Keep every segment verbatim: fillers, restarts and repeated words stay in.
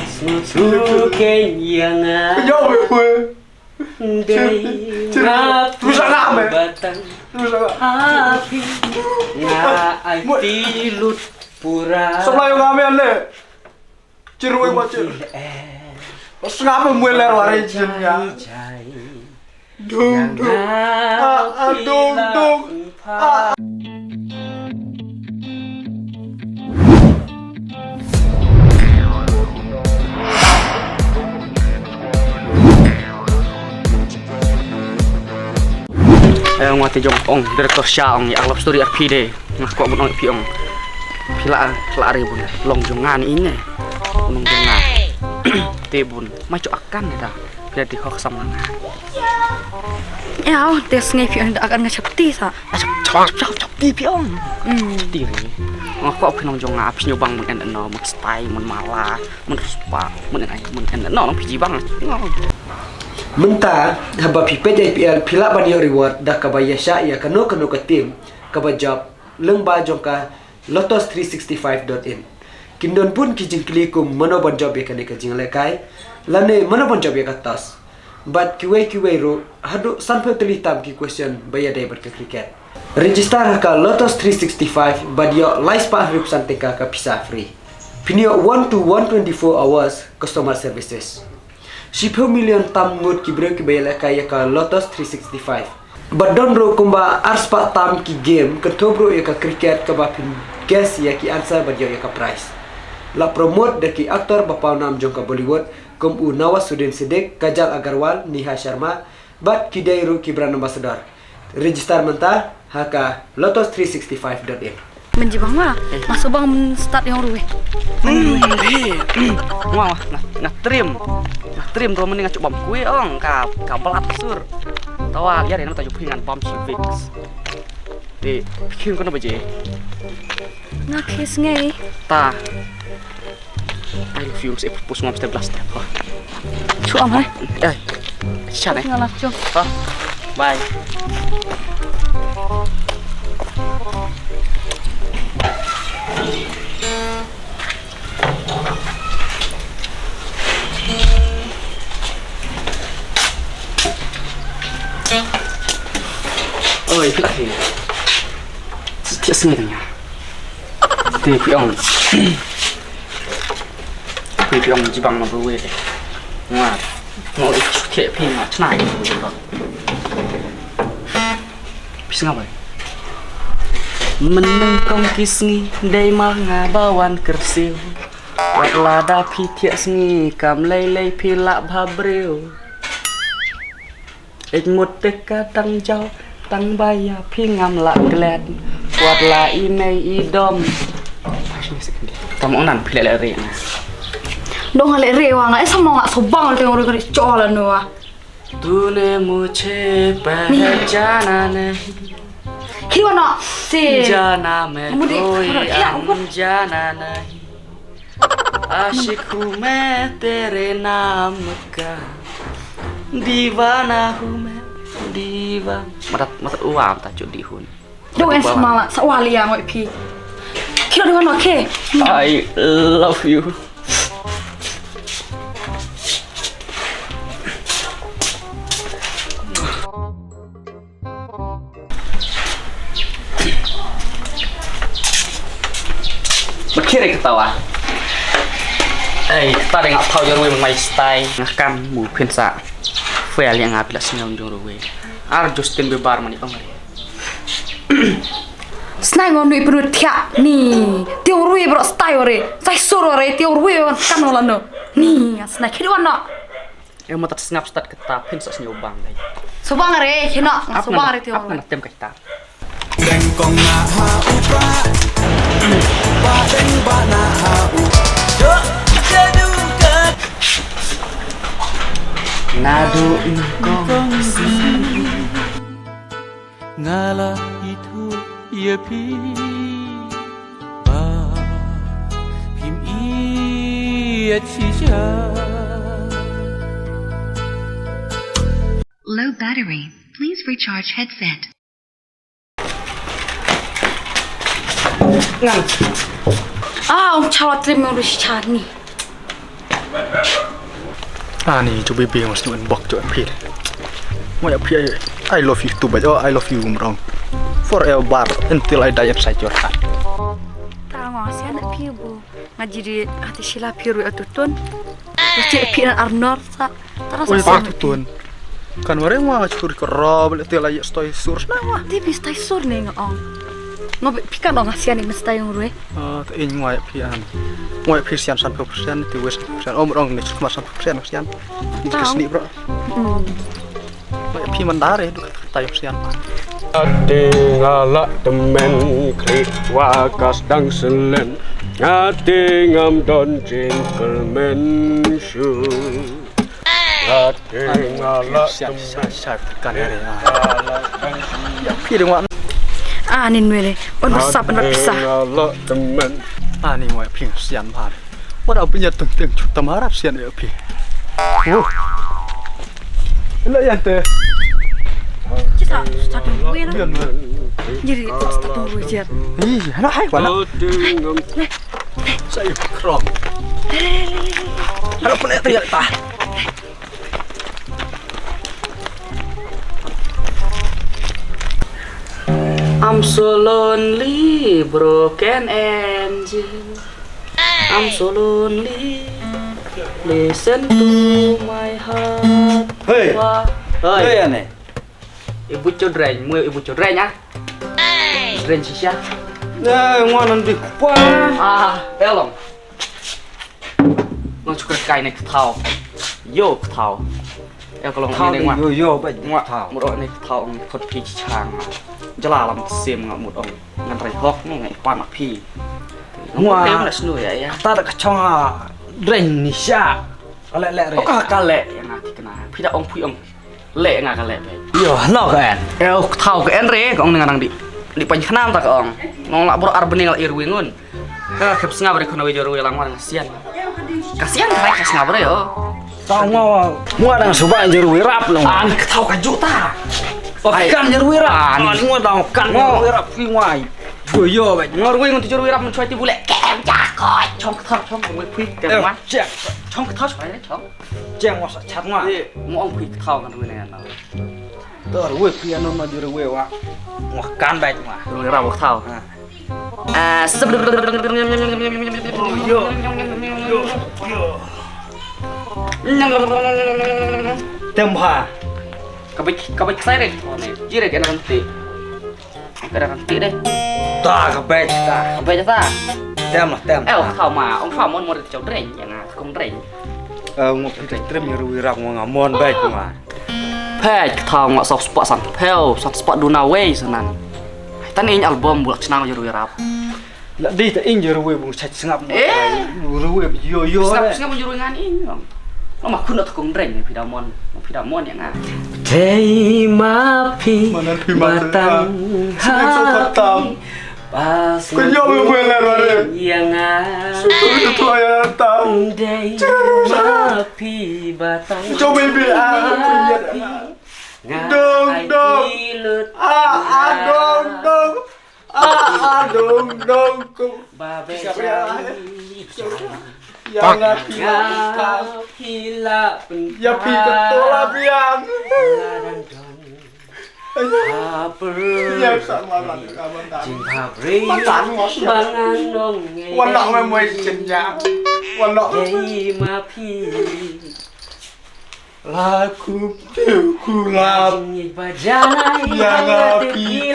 Sngewthuh kein ïa nga. Yo, weh, weh. Dei nga. Terus agak, meh. Batang. Terus agak. Api. Nga ai ti lut pura. Sebelah yang kami, ale. Cerwei, wah, cer. Sngap, meh, muai ler warai jin ya. Dung, dung. Ah, ah, dung, dung. Ah. Eh, nga te jong ong, director sha ong, ïa love story ar phi de. Nga kwah ban ong ïa phi ong. Phi lah, phi lah re bun. Long jong nga ni ine. Long jong nga. Te bun. Mai cho akan da. Phi la dei hok sam nga. Ïa, te sngi phi ong da akan nga chapti sa. Ah, chap, chap, chap, chap, chapti phi ong. Hmm. Chapti re. Nga kwah phi long jong nga, phi sngewbang mun en no, mun style, mun mala, mun rispa, mun en ai, mun en no, long phi jibang. Mynta, haba phi peit I P L, phi lah ban ïoh reward da kaba ïa shah ïa kano kano ka team kaba jop lyngba jong ka Lotus three sixty-five dot in. Kin don bun ki jingkylli kum mano ban jop ïa kane ka jinglehkai, lane mano ban jop ïa ka toss. Bad kiwei kiwei ruh, haduh sanphew tylli tam ki question ba ïadei bad ka cricket. Register ha ka Lotus three sixty-five bad ïoh lai spah hynriewphew san tyngka ka pisa free. Phin ïoh one to one twenty-four hours customer services. Shiphew million tam ngut ki briew kiba ïalehkai ïa ka Lotus three sixty-five. Bad don ruh kumba ar spah tam ki game, kynthup ruh ïa ka cricket kaba phin guess ïa ki answer bad ïoh ïa ka prize. La promote da ki actor ba pawnam jong ka Bollywood, kum u Nawazuddin Siddiqui, Kajal Aggarwal, Neha Sharma, bad ki dei ruh ki brand ambassador. Register mynta ha ka lotus three sixty-five dot in. Mynjibang ma. Eh. Masuk bang start ïong ruh. Hmm, eh. Wah, wah, nga, nga trim. Nga trim tu mending nga cuba kui ong ka, ka belat sur. Tawa, ya, rena taju pingan bam si Vicks. Di, bikin kena baje. Nga kiss ngai. Ta. I love you, sip pus ngam step blast. Chuam hai. Ai. Chan eh. Ngalah chuam. Ha. Bye. Oi, phi lah hi. Setiap sengit nya. Te phi ong. Phi, phi ong jibang ma bru te. Nga. Ngo i chukhe phi nga chna i bru te. Phi snga bai. Mynnyngkong ki sngi dei ma nga ba wan kyrsiew. Wat lada phi thiah sngi kam lei lei phi lah bha briew. Ej mut te ka tang jaw tang ba ïa phi ngam lah klet. Wat la i mei i dom. Tam ong nan phi leh leh re na. Dong leh re wa nga, eh, sama nga sobang te ngori kari cho la no wa. Tune mujhe pehchana nahi. Hi wa no. Si. Jana main koi anjana nahi. Aashiq hoon main tere naam ka, deewana hoon main, deewana. Madat, madat uwa ta chudi hun. Dong es mala, sa wali ya ngoi phi. Kilo deewana ke. I love you. Ba khie re kata wa. Ei, kata dei nga thaw ïa ruwei mynta mai stai. Nga kan mu phin sa. Fel ïa nga phi la sngewbha jong ruwei. Ar Justin Bieber mani ong re. Snai ngam nui pynrut thiah ni. Tiong ruwei bro stai wa re. Stai sur wa re tiong ruwei wan kan wa la no. Ni, snai khie wan no. Em, matat sngap stad kata phin sa sngewbang dei. Sngewbang re, khie no, sngewbang re tiong. Ap na tem kata. Deng kong na ha u pa. Pa deng ba na ha u. Nadu kong si. Nga la ithuh ïa phi ba phim ïeit shisha. Low battery. Please recharge headset. Ngan. Ah, ong chalwa trim ong ruh shisha ni. Ani ju bibi ngus nyu bok ju phi. Mo ya phi, I love you too much. Oh, I love you mrong. Forever until I die inside your heart. Ta ngwa sian phi bu. Nga jiri ati sila phi ru atu tun. Nga cek phi nan arnor sa. Tara sa. Oi, sa atu tun. Kan wareng wa churi ko rob le tela ye stoi sur na wa. Di bi stoi sur ne nga ong. Nga phi kan ong sian ni stoi ong rue. Ah, ta in ngwa phi an. Ngwa phi sian san phi sian ti wes sian om ong ni chuma san phi sian sian. Ni kasni bro. Hmm. Phi mandar eh, duh, tayo sian. Ati nga la temen klik wa kas dang selen. Ati ngam don jingkel men shu. Ati nga la sian, temen sian, sian, kan ya, ya. Ya, phi deng wa. Ah, ni nwele. On bersap, on berpisah. Ati nga la temen. Ah, ni wa phi sian bhar. Wa da punya teng teng chuta marap sian ya phi. Oh. Ila yan te. Cita, cita tunggu ya. Yan ma. Jadi, cita tunggu ya. Ih, hana hai wala. Saya krom. Hana pun ya ta. I'm so lonely, broken angel. I'm so lonely. Listen to my heart. Hey. Wa-, hey. Hey, ane. Ibu Chodreng, mu ibu Chodreng ah. Dreng shisha. Ya, ngwan nanti kupa. Ah, elong. Ngan cuka kai ne kthau. Yo kthau. Ya kalau ngan ne ngwan. Yo yo ba kthau. Muro ne kthau ang kot pi chang. Jela lam sim nga mut ong. Ngan rai hok ne ngai pan phi. Ngwa. Ngwa. Snu ya ya. Ta da kachong a dreng ni sha. Kale le re. Oka kale ya nga tikna. Phi da ong phi ong. Le nga ka le pe. Yo, no ka en. Eh, oh, thau ka en re, ka ong nga nang di. Di pan khnam ta ka ong. Nong la bro ar bni la ir wingun. Ka khep snga bre khona we jor we lang wan sian. Ka sian ka ka snga bre yo. Ta ngo, ngo dang suba jor we rap no. An ka thau ka juta. Oh, kan jor we rap. An ngo dang kan jor we rap fi wai. Yo yo ba. Ngor we ngun jor we rap mun choi ti bule. Kem ja ko. Chong ka thau chong we phi kem wan. Chong ka thau chong. Jeng wa sa chat nga. Eh, mo ong phi kthau kan ruwe ne na. Tor ruwe phi anon ma jure we wa. Wa kan bai ma. Ruwe ra wa kthau. Ha. Ah, sep-, yo, yo, yo. Tem ha. Ka bai, ka bai ksai re. Jire ke na kan ti. Ka dang ti deh. Ta ka bej ta. Ka bej ta. Tem lah tem. Eh, ong kau ma, ong kau mon mor chau dreng, ya nga kong dreng. Eh, ngok kita trim ya ruwi rap ngok ngamon bej ma. Pej kau ngok sok spot san. Peo, san spot duna wei sanan. Tan in album bulak chnang ya ruwi rap. La di ta in ya ruwi bung sach sngap. Eh. Ruwi yo yo. Sngap sngap ya ruwi ngan in. Lo ma khun da ta kong dreng phi da mon. Phi da mon ya nga. Dei ma phi batang ha. Pas. Kun yo me buen la rare. Ya nga. Kun yo ya ta. Dei ma phi batang. Jo baby ah. Dong dong. Ah ah dong dong. Ah ah dong dong. Ba be. Ya nga phi la phi la. Ya phi ka tola biang. Apel. Ya sa ma la ka ban ta. Jing pha bre. Ma ta mo. Bangan nong nge. Wan nok me mo jin ya. Wan nok. Dei ma phi. La ku ku la. Jing ba janai. Ya nga phi.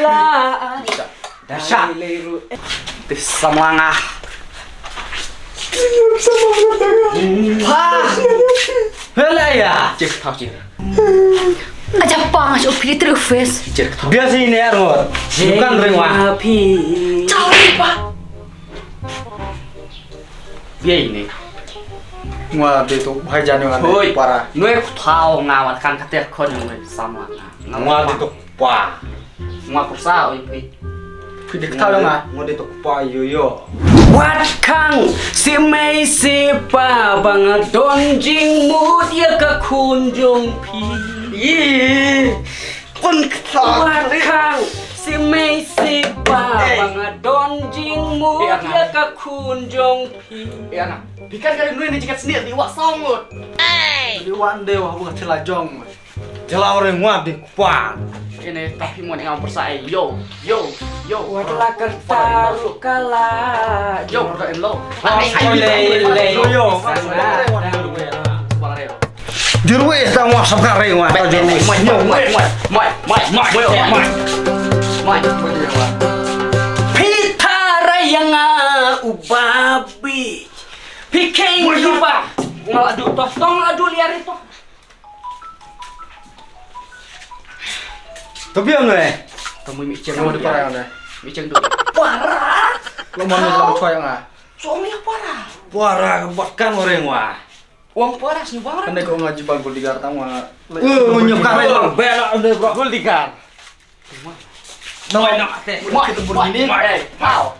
Dasha. Ti samlanga. Ha. Hela ya. Cik tau cik. Aja pang aja upi terus face. Cik tau. Biasa ini ya ngot. Bukan ring wah. Cari pak. Bia ini. Ngwa de tu bhai jani wan. Hoi para. Nue thau ngawan kan kater kon nue samlanga. Ngwa de tu pa. Ngwa kursa oi pi. Phi dik thaw nga. Ngo de tok pa yo yo. Wat khang si mei si pa ba nga don jingmut ya ka khun jong phi. Yi. Pun kthang. Wat khang. Mei si ba ba nga don jingmut ïa ka khun jong phi. Ïa na. Phi kan ka ri nui ni jikat snier di wak song ngut. Di wan de wah bunga thila jong. Jela orang wah di kpa. Ini tapi mau ngam persa ai yo yo yo. Wat la ka taru kala. Yo ka en lo. Ai ai le le yo. Dirwe ta wah sabkare wah ta dirwe. Mai mai mai mai mai mai mai mai. Mai. Phi tharai ïa nga u babi. Phi kheiñ u ba. Nga la du to tong la du liar to. To biang ne. To mui mi cheng. Yang di parang ne. Mi cheng du. Para. Lo mon lo choi nga. So mi para. Para ka bat kan orang wah. Wang para sni wang. Kan ko nga jibang Goldigar tang wah. Eh, menyukai bang bela ande bro Goldigar. Noi na te. Mai, mai, mai, mai. Thau.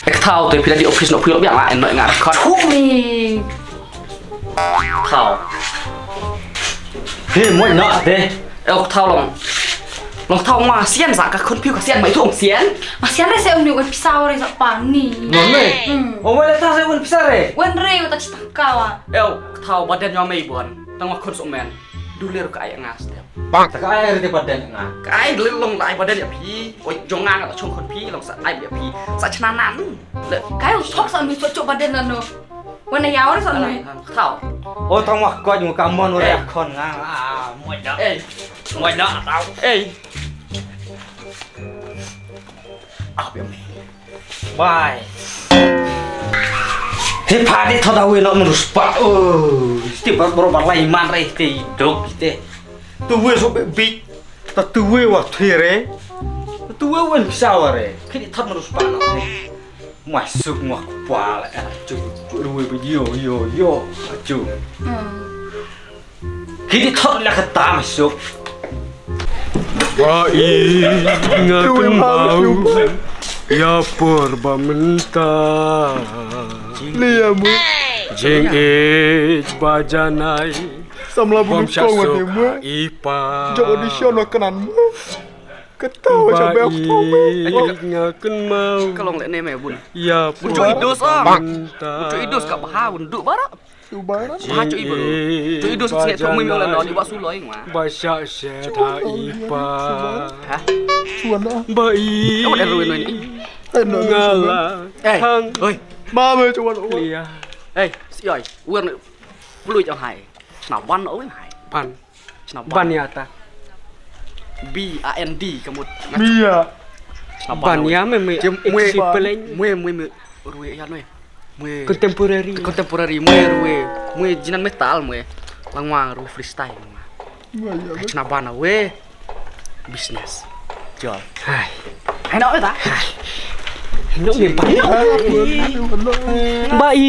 Eh, thau te pila di office no pila biang la, noi ngar khot. Kumi. Thau. He, moi na te. Eh, thau long. Long thau ma sian sa ka khun piu ka sian mai tu ong sian. Ma sian re se ong ni wan pisa re sa pani. Non le. Hmm. Ong mai le ta se wan pisa re. Wan re ta chita kawa. Eh, thau badan yo mai bon. Tang ma khun sok men. Dulir ka ai nga step. Bang ta ka ai re te badan nga. Ka ai dulir long lai badan ya phi. Oi jong nga ta chong khun phi long sa ai ya phi. Sa chna nan. Le kai ong thok sa mi chok chok badan la no. Wan na yaw re sa no. Thau. O tang ma ko jong ka mon re khon nga. Ah, moi da. Eh. Moi da tau. Eh. Ap ya mi. Bai. He pha de thoda we no mrus pa. Oh, sti bar bro bar lai man re te dok te. Tu we so be big. Ta tu we wa thire. Ta tu we wen sa wa re. Ki thot mrus pa no. Masuk ngwa pa la. Chu chu we be yo yo yo. Chu. Ki di thot la ka tam suk. Ba i nga kynmaw ïa por ba mynta. Liam. Jingïeit ba janai. Samla bym shah suk ha i pa. Jong audition wa knan. Kata wa sha bel thong. Nga kynmaw. Ka long le ne me bun. Ïa por ba mynta. Bun joi dos ka bha bun du bara. Bha chu i bru. Chu i dus siat thong mi la no di wa su loi ngwa. Ba sha sha tha i pa. Ha? Ba i. Ka wa da ruin ni. Nga la. Eh. Oi. Ma me chu wan. Eh, si oi. Wer ni. Plu jong hai. Na ban oi hai. Ban. Ban ya ta. B A N D ka mut. Mia. Ban ya me me. Mwe mwe mwe. Rue ya noi. Mwe contemporary. Contemporary mwe rue. Mwe jinan metal mwe. Langwang rue freestyle mwe. Chna bana we. Business. Jol. Hai. Hai no ta. Hai. No ni ban. Bai.